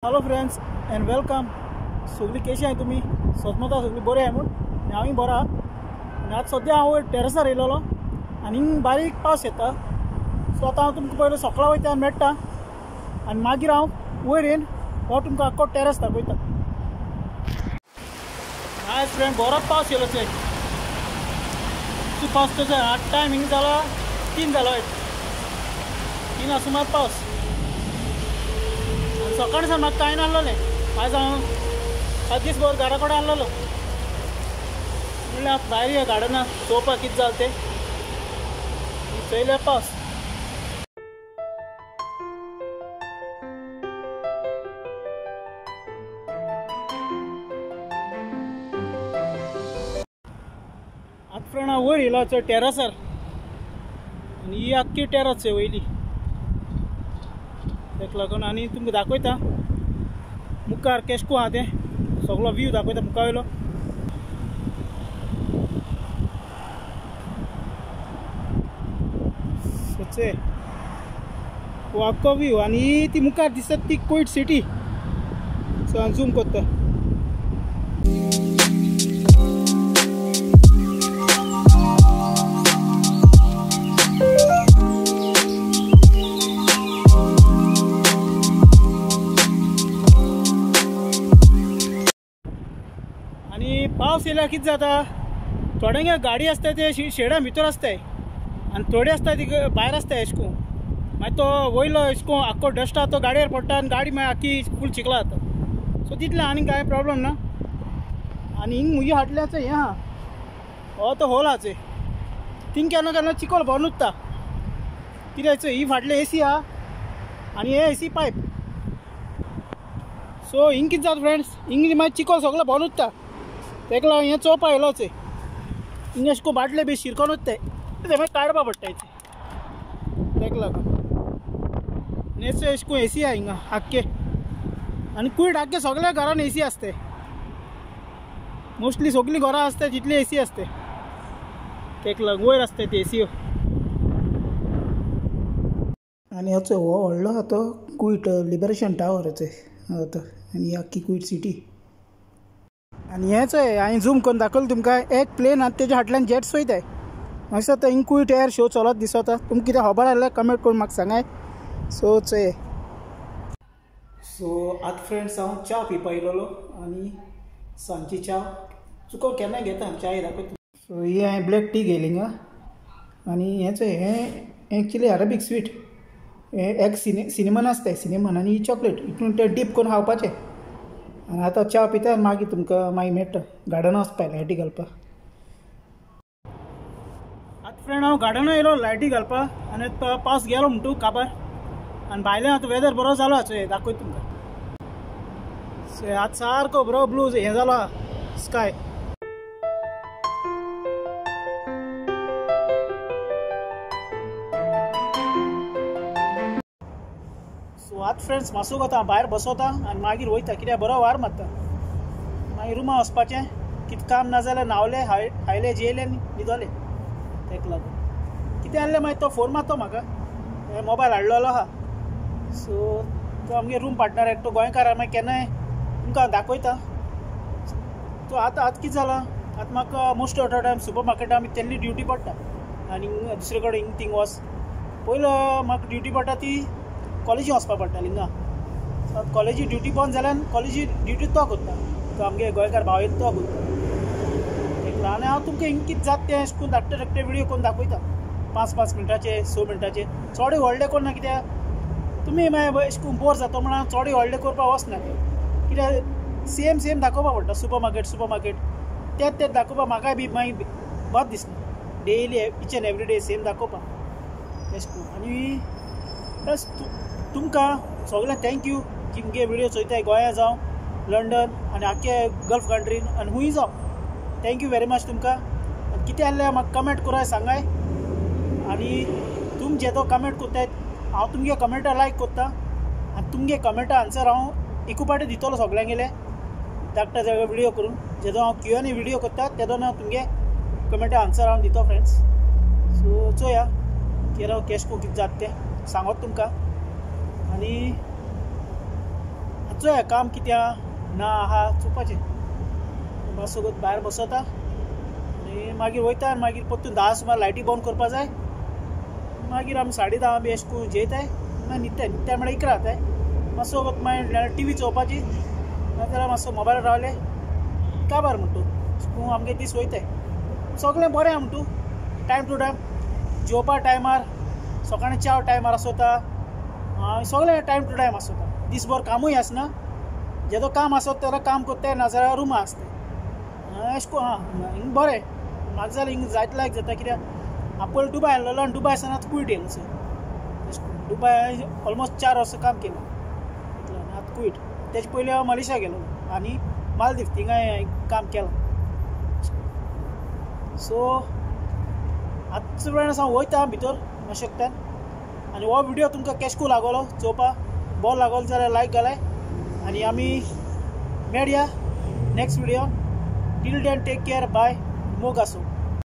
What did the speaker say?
Hello friends and welcome. सगळी कशी आहे तुम्ही सोदमता सगळी बरे आहे म्हूण हांवूय बरो आहा. आनी आज सद्या हांव टेरसार येयलेलो आनी बारीक पावस येता. सो आतां हांव तुमकां पयलीं सकला वयता आनी मेळटा आनी मागीर हांव वयर येवन हो तुमकां आख्खो टेरस दाखयता. आयज फ्रेंड बरोच पावस येयलो चोय. पावस तसो आठ टायम हिंग जाला 3 जाला 3 सुमार पावस. सकाळी सावन म्हाका कांय नासलें. आयज हांव आज दीसभर घरा कडेन आसलेलो म्हणल्यार भायर या गार्डनाक चोवपाक कितें जालें तें चोयल्यार पावस. आतां फ्रेंड हांव वयर येयलो चोय टेरसार आनी ही आख्खी टेरस चोय वयली तेका लागून आनी तुमकां दाखयता मुखार केशको आहा तें सगळो व्यू दाखयता मुखा वयलो. सो हो आख्खो व्यू आनी ती मुखार दिसता ती कुवेट सिटी. सो हांव झूम करता. पावस येयल्यार कितें जाता थोड्यांक गाडी आसता ते शेडा भितर आसताय आनी थोडे आसता ती भायर आसता अशें करून मागीर तो वयलो अशें करून आख्खो डस्ट आहा तो गाडयेर पडटा आनी गाडी मागीर आख्खी फूल चिखला जाता. सो तितलें आनी कांय प्रोब्लम ना. आनी हिंग म्हजे फाटल्यान हें आहा हो तो होल आहा चोय थिंग केन्ना केन्ना चिखल भरून उरता कित्याक चोय ही फाटली एसी आहा आनी हे एसी पायप. सो हिंग कितें जाता फ्रेंड्स हिंग मागीर चिखल सगळो भरून उरता तेका लागून हें चोवपा येयलो चोय हिंग अशें करून बाटले बी शिरकोन उरताय ते मागीर काडपा पडटा तेका लागून. आनी अशें करून एसी आहा हिंगा आख्खे आनी कुवेट आख्खे सगळ्या घरान एसी आसताय. मोस्टली सगळीं घरां आसता तितली एसी आसताय तेका लागून वयर आसता ती एसी. आनी हो चोय हो व्हडलो आहा तो कुवेट लिबरेशन टावर चोय तो आनी आख्खी कुवेट सिटी. आनी हें चोय हांवें झूम करून दाखयलें तुमकां एक प्लेन आहा तेज्या फाटल्यान जेट्स वयताय. म्हाका दिसता हिंग कुवेट एअर शो चलत दिसता. तुमकां कितें खबर आसल्यार कमेंट करून म्हाका सांगाय. सो चोय. सो आतां फ्रेंड्स हांव च्या पिवपा येयलेलो आनी सांजची च्या चुकोन केन्नाय घेता च्याय दाखयता. सो ही हांवें ब्लॅक टी घेयली हिंगा आनी हें चोय हें एक्चुली अरेबीक स्वीट हें एक सिनेमन आसता सिनेमन आनी ही चॉकलेट हितून तें डीप करून खावपाचें. आनी आतां च्या पिता आनी मागीर तुमकां मागीर मेळटा गार्डना वचपा लायटी घालपा. आतां फ्रेंड हांव गार्डना येयलो लायटी घालपा आनी पावस गेलो म्हणटू काबार आनी भायल्यान आतां वेदर बरो जालो चोय दाखयता तुमकां. सो आतां सारको बरो ब्लू हें जाला स्काय. सो आतां फ्रेंड्स मातसो वता भायर बसोता आनी मागीर वयता कित्याक बरो वार मारता. मागीर रुमा वचपाचें कितें काम ना जाल्यार न्हांवले खायले जेयले आनी न्हिदोले तेका लागून. कितें आहलें मागीर तो फोन मारतो म्हाका मोबायल हाडलेलो आहा. सो तो आमगे रूम पार्टनर एकटो गोंयकार आहा मागीर केन्नाय तुमकां दाखयता. तो आतां आतां कितें जालां आतां म्हाका most of the time super मार्केटान आमी तेन्ना ड्युटी पडटा आनी दुसरे कडेन हिंग थिंग वच. पयलो म्हाका ड्युटी पडटा ती कॉलेजी वचपा पडटाली हिंगा. आतां कॉलेजी ड्युटी बंद जाल्यान कॉलेजी ड्युटी तो करता तो आमगे गोंयकार भाव येयलो तो करता तेका. आनी हांव तुमकां हिंग कितें जाता तें अशें करून धाकटे धाकटे व्हिडियो करून दाखयता 5-5 मिनटाचे 6 मिनटाचे. चड व्हडले करना कित्याक तुमी मागीर अशें करून बोर जाता म्हणून हांव चड व्हडले करपाक वचना कित्याक सेम सेम दाखोवपा पडटा. सुपर मार्केट सुपर मार्केट तेंच तेंच दाखोवपा म्हाकाय बी मागीर बरें दिसना daily each and every day same दाखोवपा अशें करून. आनी प्लस तुमकां सगळ्यांक thank you जी मुगे व्हिडियो चोयताय गोंया जावं लंडन आनी आख्खे गल्फ कंट्रीन आनी खूंय जावं. Thank you very much तुमकां. आनी कितें आहल्यार म्हाका कमेंट कराय सांगाय आनी तुम जे तो कमेंट करताय हांव तुमगे कमेंटा लायक करता आनी तुमगे कमेंटा आन्सर हांव एकू पाटी दितलो सगळ्यांगेले धाकटा जाग्यार व्हिडियो करून. जेदो हांव क्यू एन ए व्हिडियो करता तेदो हांव तुमगे कमेंटा आन्सर हांव दितो फ्रेंड्स. सो चोया केरो केश कितें जाता तें सांगत तुमकां. आनी चोया काम कितें आहा ना आहा चोवपाचें. मातसो भायर बसता आनी मागीर वयता आनी मागीर परतून 10 सुमार लायटी बंद करपा जाय. मागीर आमी 10:30 बी अशें करून जेयताय, मागीर न्हिदताय. न्हिदताय म्हळ्यार 11 जाताय. मातसो मागीर टी व्ही चोवपाची, नाजाल्यार मातसो मोबायल रावले काबार म्हणटू अशें आमगे दीस वयताय. सगळें बरें आहा म्हणटू, टायम टू टायम जेवपा टायमार, सकाळीं च्याव टायमार आसता, सगळें टायम टू टायम आसता. दीसभर कामूय आसना, जेदो काम आसत तेदो काम करताय, नाजाल्यार रुमां आसता. अशें करून आहा हिंग बरें म्हाका जाल्यार हिंग जायते लायक जाता, कित्याक हांव पयलीं दुबाय आसलेलो आनी दुबाय आसतना आतां कुवेट येयलो. सो अशें करून दुबाय ऑलमोस्ट 4 वर्सां काम केलां, आतां कुवेट. तेजे पयलीं हांव मलेशिया गेलो आनी मालदीव, थिंगाय काम केलां. सो आतां वेळार हांव वयता भितर मातशें. आनी हो व्हिडियो तुमकां केशको लागलो चोवपा, बरो लागलो जाल्यार लायक घालाय आनी आमी मेळया next video. Till then take care, bye, मोग आसूं.